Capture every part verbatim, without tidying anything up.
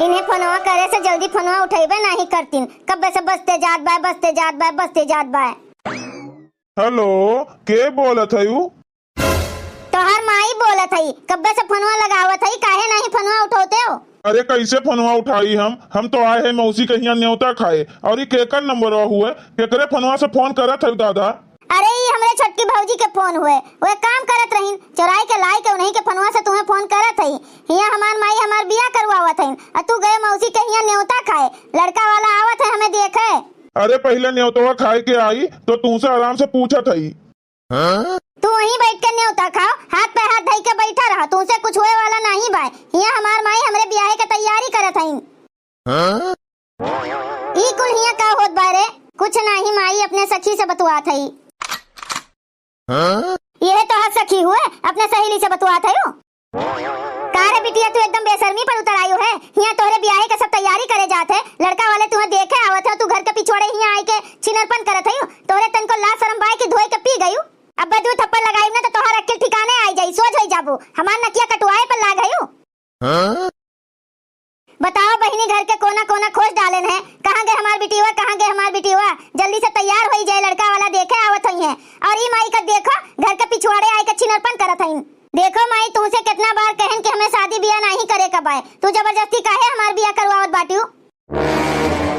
इन्हें फोनवा करे से जल्दी फोनवा उठइबे नाहीं करतीन। कब्बे से बजते जात बाय, बजते जात बाय, बजते जात बाय। हेलो, के बोलत हयू? तोहार माई बोलत हई, कब्बे से फोनवा लगावत हई, काहे नाहीं फोनवा उठौते हो? अरे, कैसे फोनवा उठाई हम? हम तो आए हैं मौसी के हियाँ न्योता खाए। और ई केकर नंबरवा हुए? केकरे फोनवा से फोन करत हयू दादा? अरे, ई हमरे छोटकी भौजी के फोन हुए। वे काम करत रहीन, चोराई के लाई के उन्हीं के फोनवा से तुहें फोन करत हई। हियाँ हमार माई हमार बियाह करवावत हईन, आ तू गए मौसी के हियाँ न्योता खाए। लड़का वाला आवत है हमें देखे। अरे, पहिले न्योतवा खाए के आई, तो तुमसे आराम से पूछत हई। तू वहीं बैठ के न्योता खाओ, हाथ पे हाथ धई के बैठा रहा, तुमसे कुछ होए वाला नाहीं बाय। हियाँ हमार माई हमरे बियाहे के तैयारी करत हईन। ई कुल हियाँ का होत बा रे? कुछ नाहीं माई, अपने सखी से बतुआत हई। यह तोहार सखी हुए, अपने सहेली से बतुआत हयू? का रे बिटिया, तू एकदम बेशर्मी पर उतर आयू है। हियाँ तोहरे बियाहे के सब तैयारी करे जात है, लड़का वाले तुहें देखे आवत है, तू घर के पिछवाड़े हियाँ आए के छिनरपन करत हयू। तोहरे तनको लाज शरम बाय कि धोए के पी गयू? अब दू थप्पड़ लगाई ना तो तोहार अक्ल ठिकाने आई जाई, सोझ होई जाबू। हमार नकिया कटुआए पर लाग हयू। बताओ बहिनी, घर के कोना कोना खोज डालेन है, कहाँ गए हमार बिटिवा, कहाँ गए हमार बिटिवा? जल्दी से तैयार होई जाए, लड़का वाला देखे आवत होइहैं। और ई माई का देखो, घर के पिछवाड़े आए के छिनरपन करत हईन। देखो माई, तुमसे कितना बार कहन कि हमें शादी बियाह नाहीं करे का बाय, तू जबरदस्ती काहे हमार बियाह करवावत बाटियो?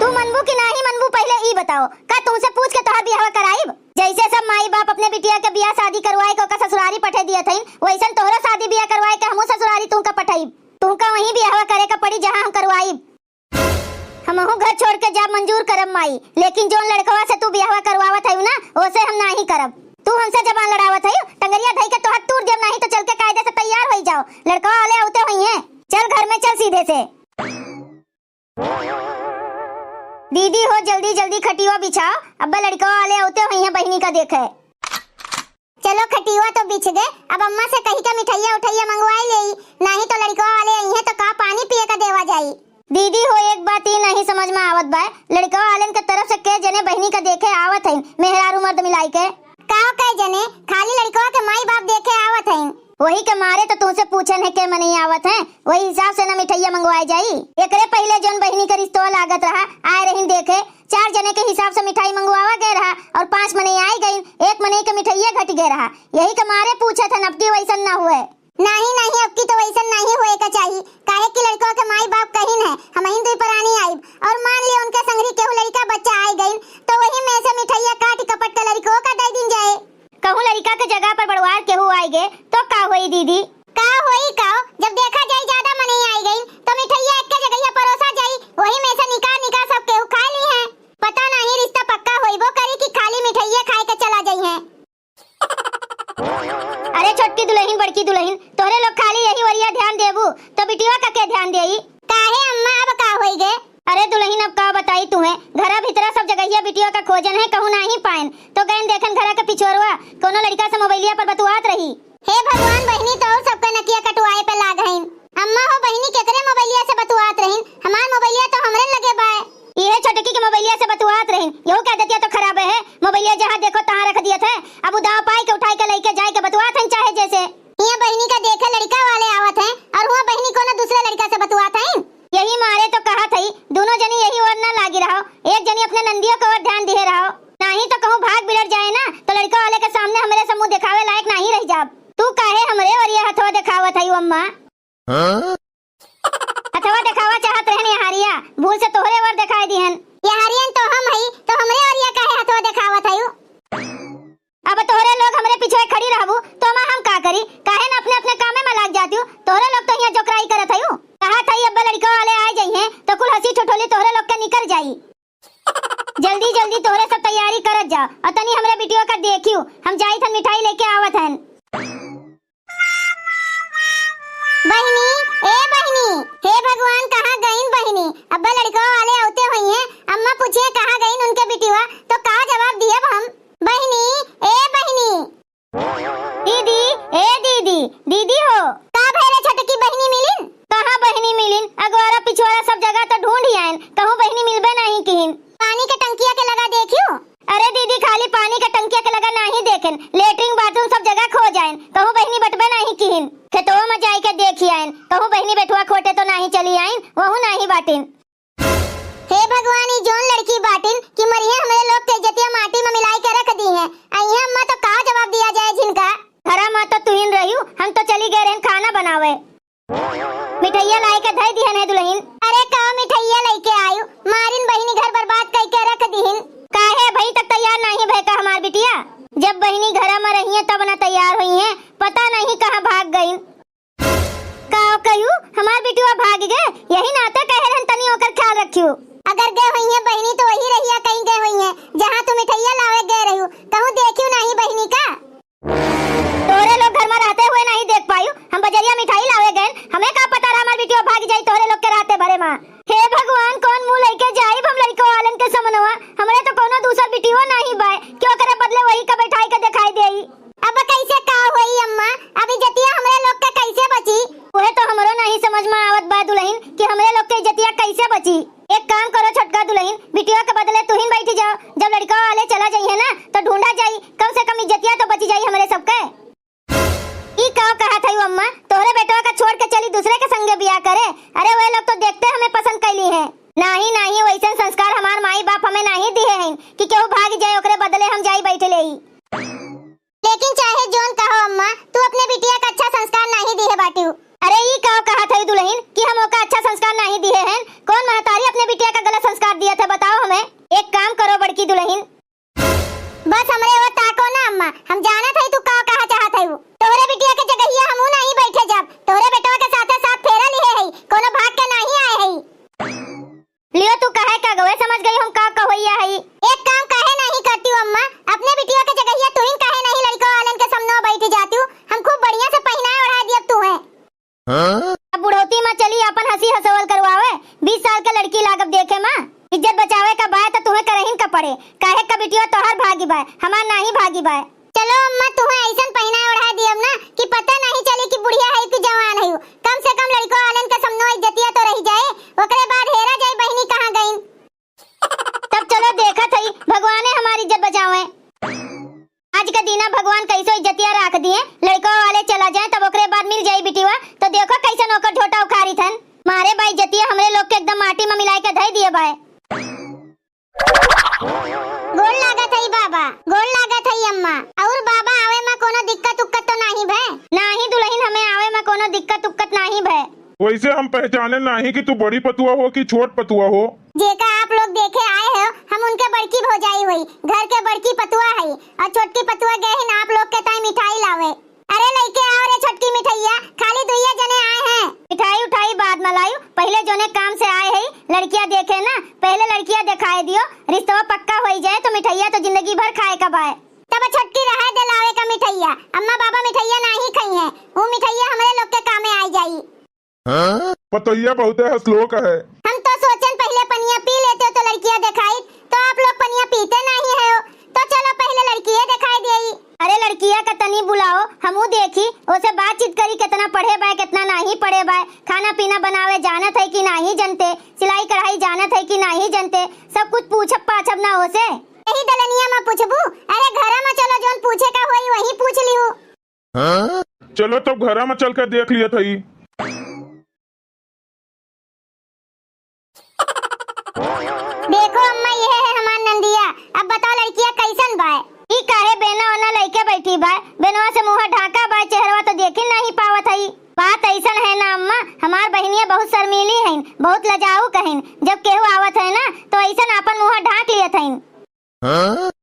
तू मनबू कि नाहीं मनबू, पहिले ई बताओ, का तुमसे पूछ के तोहार बियाह कराइब? जैसे सब माई बाप अपने बिटिया के बियाह शादी करवाए के ओकर ससुरारी पठे दियत हईन, वैसन तोहरो शादी बियाह करवाए के हमहू ससुरारी तुमका पठाइब। तुमका वहीं बियाहवा करे का पड़ी जहाँ हम करवाइब। हमहू घर छोड़ के जाब मंजूर करब माई, लेकिन जौन लड़कवा से तू बियाहवा करवावत हयू ना, ओसे हम नाहीं करब। तू हमसे जबान लड़ावत हयू, टंगरिया धई के तोहर तूर देब, नाहीं तो चल के कायदे से तैयार होई जाओ, लड़कवा वाले आवते होइहैं। चल घर में चल सीधे से। दीदी हो, जल्दी जल्दी खटिया बिछाओ, अब्बा लड़कवा वाले आवते होइहैं बहिनी का देखे। चलो खटिया तो बिछ गए, अब अम्मा से कही के मिठाइया उठाइया मंगवाई लेई, नाहीं तो लड़कवा वाले अइहैं तो का पानी पिए का देवा जाई। दीदी हो, एक बात ई नाहीं समझ में आवत बाय, लड़कवा वालेन के तरफ से के जने बहिनी का देखे आवत हईन, मेहरारू मर्द मिलाई के? का कह जने, खाली लड़कवा के माई बाप देखे आवत हईन। वही के मारे तो तुमसे पूछन है के मनई आवत है, वही हिसाब से ना मिठाइया मंगवाए जाई। एकरे पहिले जौन बहिनी के रिश्तवा लागत रहा, आए रहीन देखे, चार जने के हिसाब से मिठाई मंगवावा गए रहा और पांच मनई आई गईन, एक मनई के मिठाइये घट गए रहा। यही के मारे पूछत हन, अब की वैसन ना हुए। नाहीं, नाहीं, अब की तो वैसन नाहीं होए का चाही, काहे कि लड़कवा के माई बाप कहिन है, हमहिन दुई परानी आइब, और मान लियो उनके संगरी केहू लड़का बच्चा आइ गइन, तो वही में से मिठाइया काट कपट के लड़कवा का दे दीन जाए। कहूँ लड़का के जगह पर बड़वार केहू आइ गए, तो का होई दीदी? का होई का? जब देखा जाई ज्यादा मनई आइ गइन, तो मिठाइया एक्के जगहिया परोसा जाई, वही में से निकार निकार सब केहू खा लीहैं। पता नाहीं रिश्ता पक्का होइबो करी कि खाली मिठाइये खाए के चला जइहैं। अरे छोटकी दुलहिन, बड़की दुलहिन, तोहरे लोग खाली यही ओरिया ध्यान देबू, तो बिटिया का के ध्यान देई? काहे अम्मा, अब का होई गे? अरे दुलहिन, अब का बताई तुहें, घरा भितरा सब जगहिया बिटिया का खोजन है, कहूँ नाहीं पाएन, तो गएन देखन घरा के पिछोरवा, कोनो लड़िका से मोबाइलिया पर बतुआत रही। हे भगवान, बहिनी तो और सबका नकिया कटवाए पे लाग हईन। अम्मा हो बहिनी, केकरे मोबाइलिया से बतुआत रहीन? हमार मोबाइलिया तो हमरे लगे बाय। इहे छोटकी के मोबाइलिया से बतुआत रहीन। यहू के आदतिया तो खराब है, मोबाइलिया जहाँ देखो तहाँ रख दियत है। अब उ दाव पाए के उठाए के लइके जाए के बतुआत हईन चाहे जैसे। हियाँ बहिनी का देखे लड़िका वाले आवत हैं और हुआँ बहिनी कोनो दूसरे लड़िका से बतुआत हईन। यही मारे तो कहत हई, दूनो जनी यही ओर न लागी रहो, एक जनी अपने नंदियो के ओर ध्यान दिहे रहो। नाहीं तो कहूँ भाग बिगड़ जाए ना, तो लड़िका वाले के सामने हमरे से मुँह देखावे लायक नाहीं रह जाब। तू काहे हमरे ओरिया हथवा देखावत हई अम्मा? हाँ? हथवा देखावा चाहत रहन यहारिया, भूल से तोहरे ओर देखाए दिहन। यहारियन तो हम हई, तो हमरे ओरिया काहे हथवा देखावत हई? अब तोहरे लोग हमरे पीछे खड़ी रहबू, तो अम्मा हम का करी? काहे न अपने अपने कामे में लाग जातियो? तोहरे लोग तो हियाँ जोकराई करत हई। कहत हई अब्बा लड़िका वाले आए जइहैं, तो कुल हँसी ठिठोली तोहरे लोग के निकर जाई। जल्दी जल्दी तोहरे सब तैयारी करत जाओ और तनी हमरे बिटिया का देखियो, हम जाइत हन मिठाई लेके आवत हन। बहिनी, ए बहिनी, हे भगवान, कहाँ गइन बहिनी? अब्बा लड़िका वाले आवते होइहैं, अम्मा पूछिहैं कहाँ गइन उनके बिटिया, तो का जवाब दियब हम? बहिनी, ए बहिनी। दीदी, ए दीदी, दीदी हो। का भइले छोटकी, बहिनी मिलिन? कहाँ बहिनी मिलिन? अगवारा पिछवारा सब जगह तो ढूँढ ही आएन, कहूँ बहिनी मिलबे नाहीं किहिन। पानी के टंकिया के लगा देखियो। अरे दीदी, खाली पानी के टंकिया के लगा नाहीं देखेन, लेटरिन नाहीं चली आइन, वहू नाहीं बाटिन। हे भगवान, ई जौन लड़की बाटिन कि मरिहे, हमरे लोग के इज्जतिया माटी में मिलाई के रख दीहे। अइहे अम्मा तो का जवाब दिया जाए जिनका? घरा में तो तुहिन रहिउ, हम तो चली गए रहन खाना बनावे। मिठइया लाए के धइ दिहन है दुलहिन। अरे का मिठइया लइके आयु? मारिन बहिनी घर बर्बाद कइ के रख दिहिन। काहे अबहीं तक तैयार नाहीं भए का हमार बिटिया? जब बहिनी घरा में रहिए तब ना तैयार होइहे, पता नाहीं कहाँ भाग गइन। का कहिउ, हमार बिटिया भाग गए, यही नाते कहे रहन तनी ओकर ख्याल रखिउ। अगर गए होइहे बहिनी तो वही रहिया कहीं गए होइहे, जहाँ तू मिठइया लावे गए रहिउ। कहूँ देखिउ नाहीं बहिनी का? तोहरे लोग घर में रहते हुए नाहीं देख पायु, हम बजरिया मिठाई लावे गए, हमें का पता रहा हमार बिटिया भाग जाई तोहरे लोग के रहते भरे में। हे भगवान, कौन मुँह लइके जाइब हम लड़िको वालन के समनवा? हमरे तो कौनो दूसर बिटियो नाहीं बाय कि ओकरे बदले वही का बैठाई के देखाई देई। अब कैसे का होई अम्मा, अब इज्जतिया हमरे लोग के कैसे बची? उहे तो हमरो नाहीं समझ में आवत बा दुलहिन कि हमरे लोग के इज्जतिया कैसे बची। एक काम करो छोटका दुलहिन, बिटिया के बदले तुहिन बैठी जाओ, जब लड़िका वाले चला जइहे ना तो ढूंढा जाई, कम से कम इज्जतिया तो बची जाई हमरे सबके। ई का कहत हई अम्मा, तोहरे बेटवा का छोड़ के चली दूसरे के संगे बियाह करे? अरे वे लोग तो देखते हमें पसंद कैली हैं। नाहीं, नाहीं, वैसन संस्कार हमार माई बाप हमें नाहीं दिहे हैं कि केहू भाग जाए ओकरे बदले हम जाई बैठे लेई। लेकिन चाहे जौन कहो अम्मा, तू अपने बिटिया का अच्छा संस्कार नाहीं दिहे बाटिउ। अरे ई का कहत हई दुलहिन कि हम ओका अच्छा संस्कार नाहीं दिहे हैं? कौन महतारी अपने बिटिया का गलत संस्कार दियत है बताओ हमें? एक काम करो बड़की दुलहिन, बस हमरे ओर ताको ना अम्मा, हम जानत हई तू का कहा चाहत हई। तोहरे बिटिया के जगहिया हमहू नाहीं बैठे जाब, तोहरे बेटवा के साथे साथ फेरा लिहे हई, कोनो भाग के नाहीं आए हई। लियो तू कहे का गवे समझ गई हम का कहोइया हई। एक काम काहे नाहीं करतिउ अम्मा, अपने बिटिया के जगहिया तुहिन काहे नाहीं लड़िका वालन के समनवा बैठ जातिउ, हम खूब बढ़िया से पहिनाए ओढ़ाए दियब तुहे। हाँ? अब बुढ़ौती में चली आपन हँसी हँसोवल करवावे, बीस साल के लड़की लागब देखे में। इज्जत बचावे का बाय त तुहे करहिन का पड़े, काहे का बिटिया तोहर भागी बाय, हमार नाहीं भागी बाय। चलो अम्मा, तुहे ऐसन पहिनाए ओढ़ाए दियब ना कि पता नाहीं चली कि बुढ़िया हई कि जवान हई। कम से कम लड़िको वालन के समनो इज्जतिया तो रही जाए, ओकरे बाद हेरा जाए बहिनी कहाँ गइन। तब चलो देखत हई, भगवाने हमार इज्जत बचावे। आज का दिना भगवान कैसो इज्जतिया राख दिए, लड़िकवा वाले चला जाए तब ओकरे बाद मिल जाई बिटिया, तो देखो कैसन ओकर झोटा उखारी थन। मारे बाय इज्जतिया हमरे लोग के एकदम माटी में मिलाए के धई दिए बाय। गोड़ लागत हई बाबा, गोड़ लागत हई अम्मा। और बाबा आवे में कोनो दिक्कत उक्कत तो नाहीं भय? नाहीं दुलहिन, हमें आवे में कोनो दिक्कत उक्कत नाहीं भय। वैसे हम पहचाने नाहीं कि तू बड़ी पतुआ हो कि छोट पतुआ हो। जेका आप लोग देखे आए हो, हम उनके बड़की भौजाई होई, घर के बड़की पतुआ हई, और छोटकी पतुआ गए हिन आप लोग के ताई मिठाई लावे। अरे लइके आओ रे छोटकी मिठइया, खाली दुइये जने आए हैं। मिठाई उठाई बाद में लायू, पहिले जोने काम से आए हई, लड़किया देखे ना, पहिले लड़किया देखाए दियो, रिश्तवा पक्का होई जाए तो मिठइया तो जिंदगी भर खाए का बाय। तब छोटकी रहे दे लावे का मिठइया, अम्मा बाबा मिठइया नाहीं खइहें, ऊ मिठइया हमरे लोग के कामे आई जाई। हाँ? पतोहिया बहुते हंसलोक है। हम तो सोचन पहिले पनिया पी लेते तो लड़किया देखाई, तो आप लोग पनिया पीते नाहीं हो, तो चलो पहिले लड़किये देखाई देई। अरे लड़किया का तनी बुलाओ, हमू देखी, ओसे बातचीत करी, कितना पढ़े बाय, कितना नाहीं पढ़े बाय, खाना पीना बनावे जानत है कि नाहीं जनते, सिलाई कढ़ाई जानत है कि नाहीं जनते, सब कुछ पूछब पाछब ना ओसे। यही दलनिया में पूछबू? अरे घरा में चलो, जोन पूछे का होई वही पूछ लिहू। हाँ? चलो तब घरा में चल के देख लियत हई। देखो अम्मा, यह है हमार नंदिया। अब बताओ लड़किया कैसन बाय? ई काहे बेना ओना लइके बैठी बाय? बेनवा से मुँह ढाका बाय, चेहरवा तो देखी नाहीं पावत हई। बात ऐसन है ना अम्मा, हमार बहिनिया बहुत शर्मीली हईन, बहुत लजाऊ कहिन। जब केहू आवत है ना तो ऐसन आपन मुँह ढाक लियत हईन।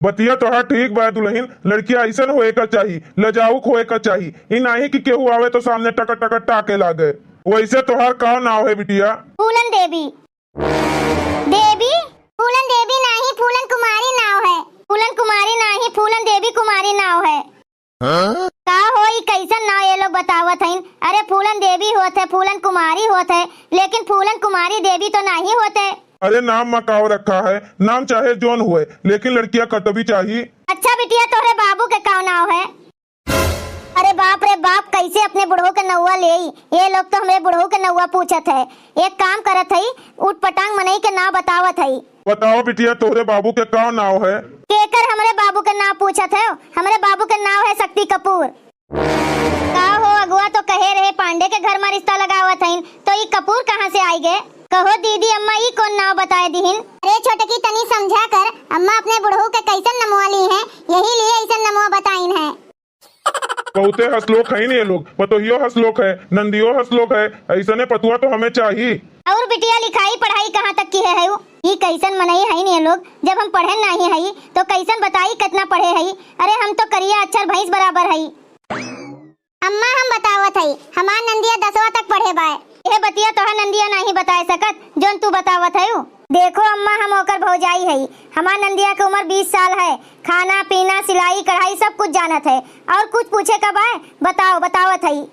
बतिया तोहार ठीक बा दुलहिन, लड़किया अइसन होए का चाही, लजाउक होए का चाही। ई नाहीं कि केहू आवे तो सामने टकर टकर टाके लागे। वैसे तोहार का नाव है बिटिया? फूलन देवी। देवी? फूलन देवी नाहीं, फूलन कुमारी नाव है। फूलन कुमारी नाहीं, फूलन देवी कुमारी नाव है। हाँ? का हो, ई कैसन नाव ये लोग बतावत हईन? अरे फूलन देवी होत है, फूलन कुमारी होत है, लेकिन फूलन कुमारी देवी तो नाहीं होत है। अरे नाम में काव रखा है, नाम चाहे जोन हुए, लेकिन लड़किया कटवी चाही। अच्छा बिटिया, तोहरे बाबू के का नाव है? अरे बाप रे बाप, कैसे अपने बुढ़ऊ के नौवा लेई? ये लोग तो हमरे बुढ़ऊ के नौवा पूछत है। एक काम करत हई, उटपटांग मनई के नाव बतावत हई। बताओ बिटिया, तोहरे बाबू के का नाव है? केकर हमरे बाबू के नाव पूछत है? हमरे बाबू के नाव है शक्ति कपूर। का हो, अगुआ तो कहे रहे पांडे के घर मा रिश्ता लगावत हइन, तो ई कपूर कहाँ से आइ गए? कहो दीदी, अम्मा ई कौन नाव बताए दिहिन? अरे छोटकी, तनी समझा कर, अम्मा अपने बुढ़ऊ के कैसन नमवा ली हैं, यही लिए ऐसन नमवा बताइन हैं। बहुते हँसलोक हइन ये लोग, पतोहियो हँसलोक है, नंदियो हँसलोक है, ऐसने पतुआ तो हमें चाही। और बिटिया, लिखाई पढ़ाई कहाँ तक किहे हउ? ई कैसन मनई हइन ये लोग, जब हम पढ़े नाहीं हई तो कैसन बताई कितना पढ़े हई? अरे हम तो करिया अच्छर भैंस बराबर हई। अम्मा हम बतावत हई, हमार नंदिया दसवाँ तक पढ़े बाय। यह बतिया तोहार नंदिया नाहीं बताए सकत, जौन तू बतावत हयू। देखो अम्मा, हम ओकर भौजाई हई, हमार नंदिया के उमर बीस साल है, खाना पीना, सिलाई कढ़ाई सब कुछ जानत है। और कुछ पूछे का बाय? बताओ, बतावत हई।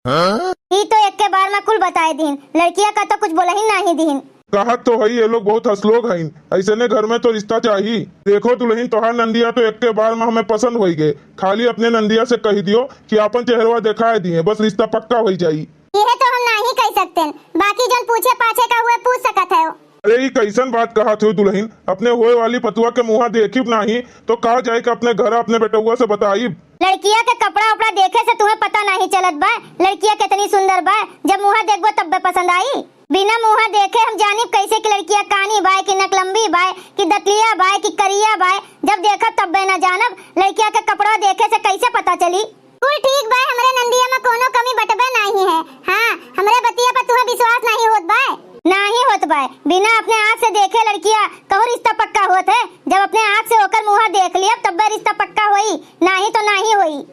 हाँ? ई तो एक्के बार मा कुल बताए दीन, लड़किया का तो कुछ बोलही नाहीं दीन। कहत तो हई, ये लोग बहुत हँसलोक हइन, ऐसने घर में तो रिश्ता चाही। देखो दुलहिन, तोहार नंदिया तो एक्के बार मा हमें पसंद होइ गए, खाली अपने नंदिया से कहि दियो कि आपन चेहरवा देखाए दिए, बस रिश्ता पक्का होइ जाई। यह तो हम नाहीं कहि सकतेन, बाकी जौन पूछे पाछे का हुए पूछ सकत है। अरे ई कैसन बात कहत हो दुलहिन, अपने होए वाली पतुआ के मुँहा देखिब नाहीं तो का जाए के अपने घर अपने बेटउआ से बताइब? लड़किया के कपड़ा उपड़ा देखे से तुम्हें पता नाहीं चलत बा, लड़किया कितनी सुंदर बा, जब मुँहा देखबो तब्बे पसंद आई। बिना मुँहा देखे हम जानिब कैसे कि लड़किया कानी बाय कि नकलम्बी बाय कि दतलिया बाय कि करिया बाय, जब देखब तब्बे न जानब, लड़किया के कपड़ा देखे से कैसे पता चली? कुल ठीक बाय, हमरे नंदिया मा कोनो कमी बटबे नाहीं है। हाँ, हमरे बतिया पर तुम्हें विश्वास नाहीं होत बाय। नाहीं होत बाय, बिना अपने आँख से देखे लड़किया कहूँ रिश्ता पक्का होत है, जब अपने आँख से ओकर मुँहा देख लियब तब्बे रिश्ता पक्का होई, नाहीं तो नाहीं होई।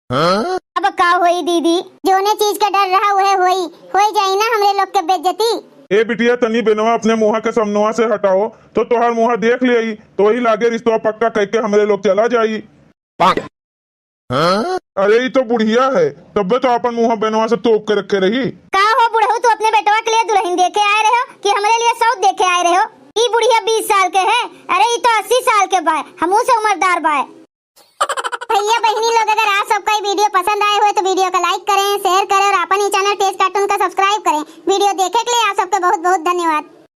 हाँ? अब का होई दीदी? जौने चीज का डर रहा उहे होई, होई जाई ना हमरे लोग के बेइज्जती। ए बिटिया, तनी बेनवा अपने मुँहा के समनवा से हटाओ, तो तोहार मुँहा देख लियाई, तो वही लागे रिश्तवा पक्का कइके हमरे लोग चला जाई। हाँ? अरे ई तो बुढ़िया है, तब्बे तो आपन मुँह बेनवा से तोप के रखे रही। का हो बुढ़ऊ, तू अपने बेटवा के लिए दुलहिन देखे आए रहे हो कि हमरे लिए सौत देखे आए रहे हो? ई बुढ़िया बीस साल के है, अरे ई तो अस्सी साल के बाय, हमू से उमरदार बाय। भैया बहिनी लोग, अगर आप सबका ई video पसंद आए हुए तो video का like करें, share करें और आपन ई channel Tech Cartoon का subscribe करें। Video देखे के लिए आप सबके बहुत बहुत धन्यवाद।